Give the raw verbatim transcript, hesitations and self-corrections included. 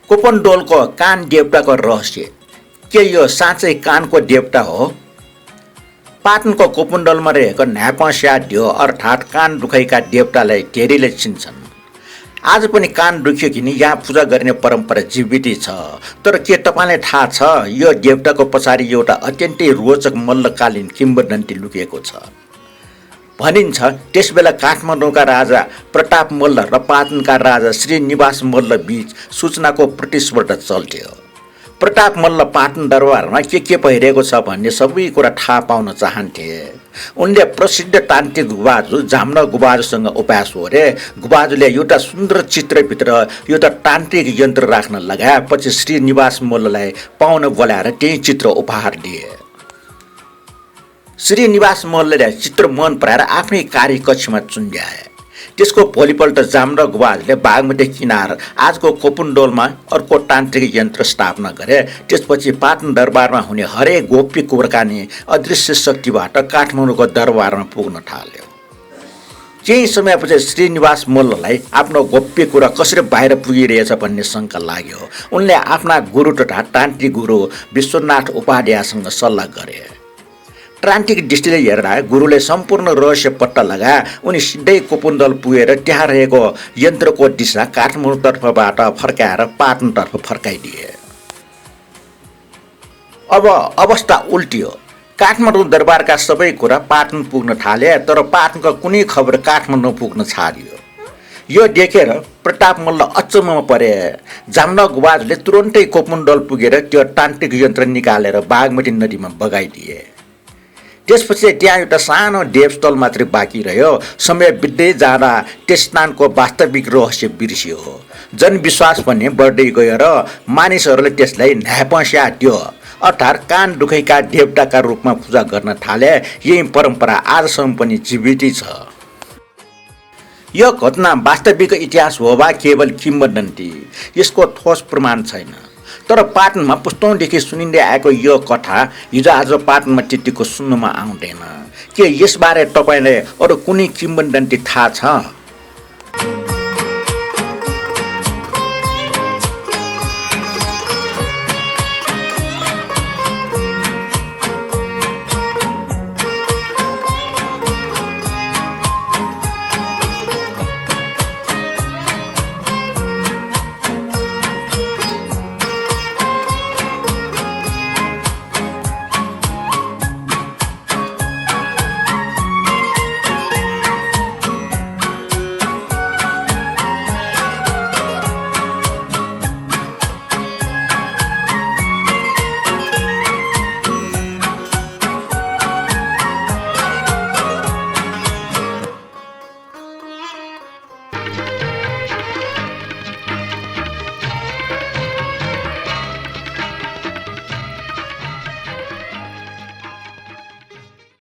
कोपनडोलको कान देवताको रहस्य। के यो साँच्चै कानको देवता हो? पाटनको कोपनडोलमा रहेको न्हाय्पं स्याः द्यः अर्थात् कान दुखइका देवतालाई धेरैले चिन्छन्। आज पनि कान दुख्यो कि नि यहाँ पूजा गर्ने परम्परा जीवितै छ। तर के तपाईँलाई थाहा छ, यो देवताको पछाडि एउटा अत्यन्तै रोचक मल्लकालीन किंवदन्ती लुकेको छ? भनिन्छ, त्यसबेला काठमाडौँका राजा प्रताप मल्ल र पाटनका राजा श्रीनिवास मल्ल बीच सूचनाको प्रतिस्पर्धा चल्थ्यो। प्रताप मल्ल पाटन दरबारमा के के भइरहेको छ भन्ने सबै कुरा थाहा पाउन चाहन्थे। उनले प्रसिद्ध तान्त्रिक गुभाजु जाम्न गुभाजुसँग उपाय स्वरे। गुभाजुले एउटा सुन्दर चित्रभित्र एउटा तान्त्रिक यन्त्र राख्न लगाए। पछि श्रीनिवास मल्ललाई पाहुना बोलाएर त्यही चित्र उपहार दिए। श्रीनिवास मल्लले चित्र मन पराएर आफ्नै कार्यकक्षमा चुन्ड्याए। त्यसको भोलिपल्ट जाम्न गुभाजुले बागमती किनार आजको कोपनडोलमा अर्को तान्त्रिक यन्त्र स्थापना गरे। त्यसपछि पाटन दरबारमा हुने हरेक गोप्य कुराकानी अदृश्य शक्तिबाट काठमाडौँको दरबारमा पुग्न थाल्यो। केही समयपछि श्रीनिवास मल्ललाई आफ्नो गोप्य कुरा कसरी बाहिर पुगिरहेछ भन्ने शंका लाग्यो। उनले आफ्ना गुरु तथा तान्त्रिक गुरु विश्वनाथ उपाध्यायसँग सल्लाह गरे। तान्त्रिक दृष्टिले हेर्दा गुरुले सम्पूर्ण रहस्य पत्ता लगाए। उनी सिधै कोपनडोल पुगेर त्यहाँ रहेको यन्त्रको दिशा काठमाडौँतर्फबाट फर्काएर पाटनतर्फ फर्काइदिए। अब अवस्था उल्टियो। काठमाडौँ दरबारका सबै कुरा पाटन पुग्न थाले, तर पाटनका कुनै खबर काठमाडौँ पुग्न छाडियो। यो देखेर प्रताप मल्ल अचम्ममा परे। जाम्न गुभाजुले तुरुन्तै कोपनडोल पुगेर त्यो तान्त्रिक यन्त्र निकालेर बागमती नदीमा बगाइदिए। त्यसपछि त्यहाँ एउटा सानो देवस्थल मात्रै बाँकी रह्यो। समय बित्दै जाँदा त्यस स्थानको वास्तविक रहस्य बिर्सियो। जनविश्वास पनि बढ्दै गयो र मानिसहरूले त्यसलाई न्हाय्पं स्याः द्यः, अर्थात् कान दुखइका देवताका रूपमा पूजा गर्न थाले। यही परम्परा आजसम्म पनि जीवितै छ। यो घटना वास्तविक इतिहास हो वा केवल किंवदन्ती, यसको ठोस प्रमाण छैन। तर पाटनमा पुस्तौंदेखि सुनिँदै आएको यो कथा हिजो आज पाटनमा त्यतिको सुन्नमा आउँदैन। के यसबारे तपाईँलाई अरू कुनै किंवदन्ती थाहा छ?